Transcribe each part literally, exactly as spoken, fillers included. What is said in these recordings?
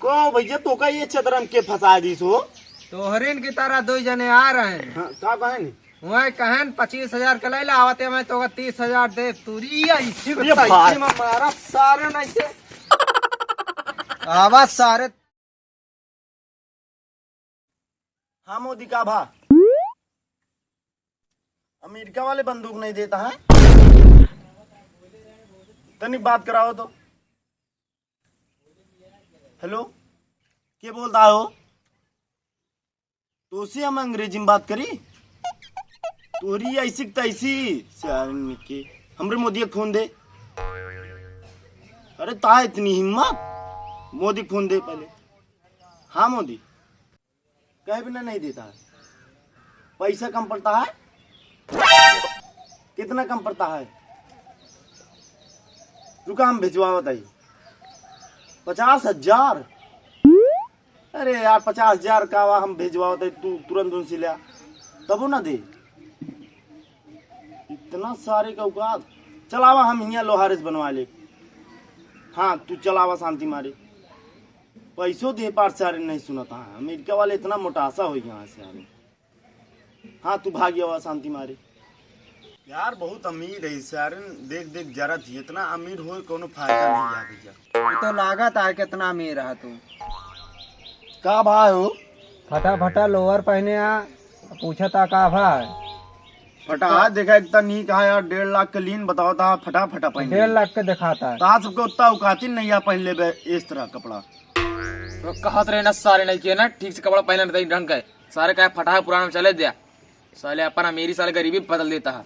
को भैया, तोका ये चदरम के फंसा दीस हो? तोहरिन की तरह दो जने आ रहे हैं। हाँ, का कहन? वह कहन पच्चीस हजार के ले ला, आवते मैं तोका तीस हजार दे। तुरी ऐसी ये बताई भाई। मैं मारा सारे नहीं से। आवाज सारे। हाँ मोदी, का भा? अमेरिका वाले बंदूक नहीं देता है? तनिक बात कराओ तो। हेलो, के बोलता हो? तोसे हम अंग्रेजी में बात करी? तोरी ऐसी की तैसी। सारन के हमरे मोदी का फोन दे। अरे ता इतनी हिम्मत, मोदी का फोन दे पहले। हाँ मोदी, कहे बिना नहीं देता है। पैसा कम पड़ता है? कितना कम पड़ता है? रुका, हम भिजवावत है। पचास हजार? अरे यार, पचास हजार का वा हम भिजवावत है, तू तुरंत उनसे ले आ, तबो ना दे। इतना सारे का औकात। चलावा, हम हियाँ लोहारे से बनवा ले। हाँ, तू चलावा शांति मारे। पैसो दे पार सारे नहीं सुनत। हाँ, अमेरिका वाले इतना मोटासा हो गया है सारे। हाँ, तू भाग जावा शांति मारे। यार, बहुत अमीर है सारे, देख देख जरत ही। इतना अमीर होए कोनो फायदा नहीं है भैया। ये तो लागत है कितना अमीर है तू। का भाई हो? फटा फटा लोअर पहने आ, पूछा था का भाई? फटा, देखा, इतना नीक है यार, डेढ़ लाख के लीन बताओ था, फटा फटा पहने। डेढ़ लाख के दिखाता है। तो आज सबके उतना औकातिन नहीं है पहन लेबे इस तरह कपड़ा। तो कहत रहे ना सारे नहीं किए ना, ठीक से कपड़ा पहन लेते ढंग के। सारे कहे फटा है, पुराना में चले दिया। साले अपन अमीरी साले गरीबी बदल देता है।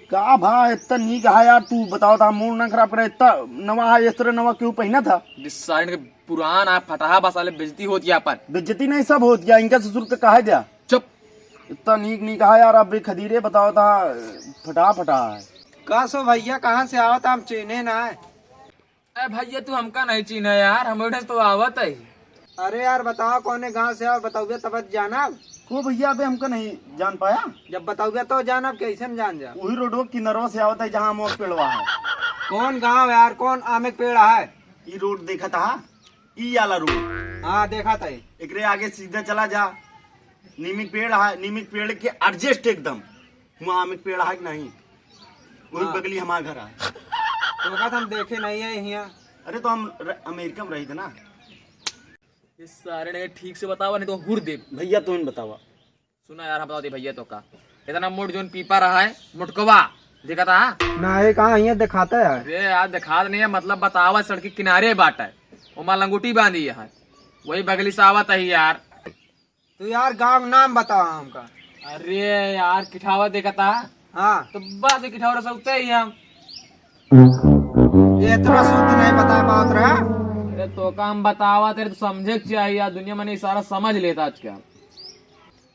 का भा, इतना नीक है यार, तू बताओ था, मूड ना खराब करे, इतना नवा है, इस तरह नवा क्यों पहना था? जिस सारे के पुरान आ फटा है, बस साले बेइज्जती होती है अपन। बेइज्जती नहीं, सब होती है, इनका ससुर का कहा दिया। चुप। इतना नीक नीक है यार, अब भी खदीरे बताओ था, फटा फटा है। का सो भैया, कहाँ से आवत, हम चीन्हे ना है। अरे भैया, तू हमका नहीं चीन्हे यार, हम ओढ़े तो आवत है। अरे यार, बताओ कौने गांव से आओ, बताओगे तब जाना। को भैया, अबे हमका नहीं जान पाया। जब बताओगे तो जाना, अब कैसे हम जान जा। वही रोडवा किनरवा से आवत है, जहाँ आम के पेड़वा है। कौन गांव यार, कौन आम के पेड़ है? ई रोड देखा था, ई आला रोड। हाँ, देखा था। एकरे आगे सीधा चला जा, नीम के पेड़ है, नीम के पेड़ के adjust एकदम, हुआ आम के पेड़ है कि नहीं, वही हाँ। बगली हमार घर है। तो का हम देखे नहीं है हियाँ। अरे तो हम र-, अमेरिका में रही थे ना। ये सारे ने ठीक से बतावा, नहीं तो हुर दे। भैया तुम बतावा। सुना यार, हम बताओ दे भैया तो का, इतना मोट जोन पीपा रहा है, मोटकवा, देखा था? ना, ये कहाँ हियाँ दिखाता है? अरे यार, दिखात नहीं है, मतलब बतावा, सड़क के किनारे बाट है, ओमा लंगोटी बांधी है, वही बगली से आवत है यार। तू यार गाँव का नाम बतावा हमका। अरे यार, किठावा देखा था? हाँ। तो बस किठावा से उतरे ही हम। ये इतना शुद्ध नहीं बता पावत रहा। अरे तो का हम बतावा, तेरे तो समझे के चाहिए यार, दुनिया में नहीं सारा समझ लेता आजकल।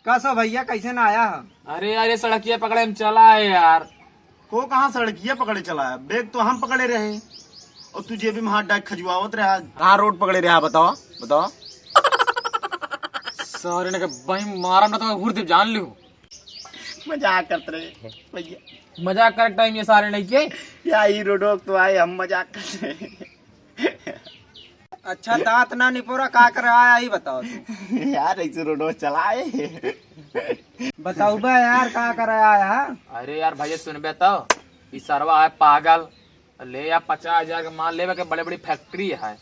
का सो भैया, कैसे ना आया है? अरे यार, ये सड़किया पकड़े हम चला है यार। को कहाँ सड़किया पकड़े चला है? बैग तो हम पकड़े रहे और तू जेबी में हाथ डाल खजुआवत रहा। कहाँ रोड पकड़े रहा, बताओ, बताओ। सारे ने के भाई मारा ना तो मैं हुर दे जान लियो। मजाक करत रहे भैया। मजाक करे टाइम ये सारे नहीं के। या ई रोडो तो आए, हम मजाक करत रहे। अच्छा, दांत ना निपोरा, का करे आया, ई बताओ तू। यार, ऐसे रोडो चलाए। बताओ बे यार, का करे आया? अरे यार भैया, सुनबे तो, ई सरवा है पागल, ले या पचास हजार के माल लेबे के, बड़े बड़ी फैक्ट्री है,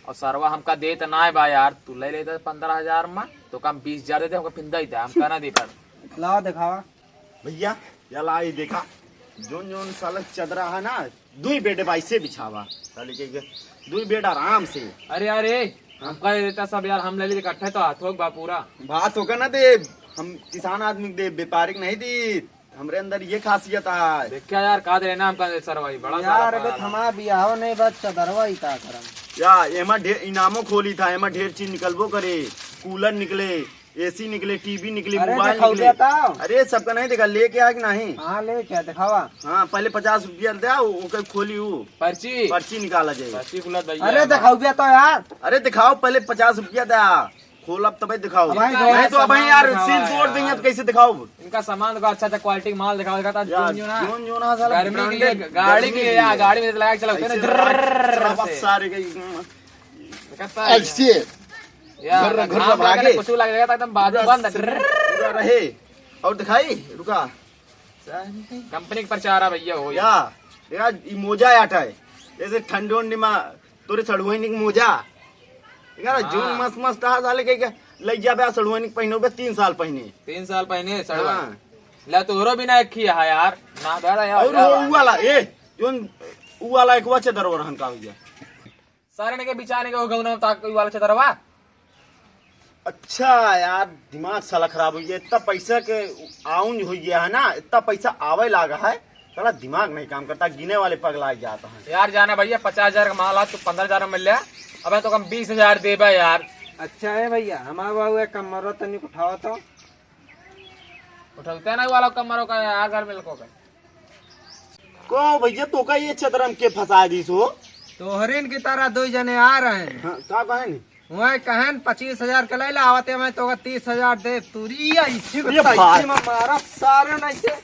और सरवा हमका देत ना है बा यार, तू ले लेता पन्द्रह हजार में, तो कम बीस हजार देते, हमका फिर दे दे, हम कहना दे पर। लाओ दिखावा। भैया, या ला, ई देखा, जोन जोन साला चदरा है ना, दुई बेड बा, ऐसे बिछावा, साले के, के दुई बेड आराम से। अरे, अरे, हाँ? हमका दे देता सब यार, हम ले लेते इकट्ठे तो हाथों बा पूरा। बात होगा ना दे, हम किसान आदमी के दे, व्यापारिक नहीं दी, हमरे अंदर ये खासियत है। देख क्या यार, का देना हमका सरवाई, बड़ा यार, सारा अबे पड़ा थमा बियाह नहीं, बस चदरवा ही का करम। या, एमा ढेर इनामो खोली था, एमा ढेर चीज निकलबो करे, कूलर निकले, एसी निकले, टीवी निकले, अरे, मोबाइल दिखाऊ निकले। देता। अरे, सबका नहीं देखा, लेके आ कि नहीं? हाँ, लेके आ, दिखावा। हाँ, पहले पचास रुपया दे, ओकर खोली ऊ। पर्ची। पर्ची निकाला जाए। पर्ची खुला दइया अरे, हमारा। दिखाऊ बे तो यार। अरे, दिखाओ, पहले पचास रुपया दे। खोलब तबे दिखाओ। अब भाई, नहीं तो अब भाई यार, दिखावा सील तोड़ यार। देंगे तो कैसे दिखाओ? इनका सामान देखो, अच्छा, अच्छा क्वालिटी का माल दिखाओ, दिखाता यार, जोन जोन है। जोन जोन है, साला गर्मी के लिए, branded, गाड़ी के लिए यार, गाड़ी में लगा के चलाओ, ऐसे ना, जर्रर्र लगा, से। सारे के, कहता है। ऐसे। यार, घुर्र, घुर्र घाम भागे। लगे, कुछ लग जाएगा तो एकदम बाजू पूरा बंद। पूरा रहे। और दिखाई, रुका। कंपनी के प्रचार है भैया, हो या, देखा, ई मोजा आटा है। जैसे ठंडी उंडी मा तोरे सड़ुआइन के मोजा। देखा ना, हाँ। जौन मस्त मस्त आ साले के, के लग जाबे आ सड़ुआइन के पहिनोबे तीन साल पहिने। तीन साल पहिने सड़ुआ। हाँ। ले तोहरो भी ना एक ही है यार। ना दादा यार, और या वो वाला। उ वाला, ए, जौन उ वाला एक वा चदरवा रहन का भैया। सारे ने के बिचारे के हो गौना ताक वाला चदरवा। अच्छा यार, दिमाग साला खराब होइ गया। इतना पैसा के आउन होइ गया है ना, इतना पैसा आवे लागा है, साला दिमाग नहीं काम करता, गिने वाले पगला जाता है। यार जाना भैया, पचास हजार का माल आज तू पन्द्रह हजार में मिल लिया, अब तो हम बीस हजार देबे यार। अच्छा है भैया, हमारा बाबू एक कमरा तनिक उठाओ तो। उठौते ना वाला कमरो का यार, घर में लको का। को भैया, तो का ये चदरम के फंसा दीस हो? तोहरिन की तरह दो जने आ रहे हैं। हाँ, का कहे नी? वह कहन पच्चीस हजार के ले ला, आवते मैं तो तीस हजार दे। तुरी ऐसी ये बताई बात। मैं मारा सारे नहीं से।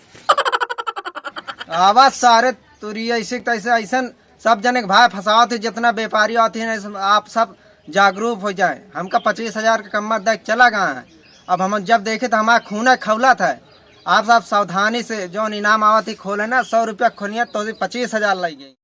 आवाज सारे तुरी ऐसे तैसे ऐसन सब जने के भाई फंसावत है, जितना व्यापारी आते हैं, सब, आप सब जागरूक हो जाए। हमका पच्चीस हजार के कम्मर देख चला गया है। अब हम जब देखे तो हमारा खून खौलत है। आप सब सावधानी से जौन इनाम आवत ही खोले ना, सौ रुपया खोनिया तो पच्चीस हजार लग गई।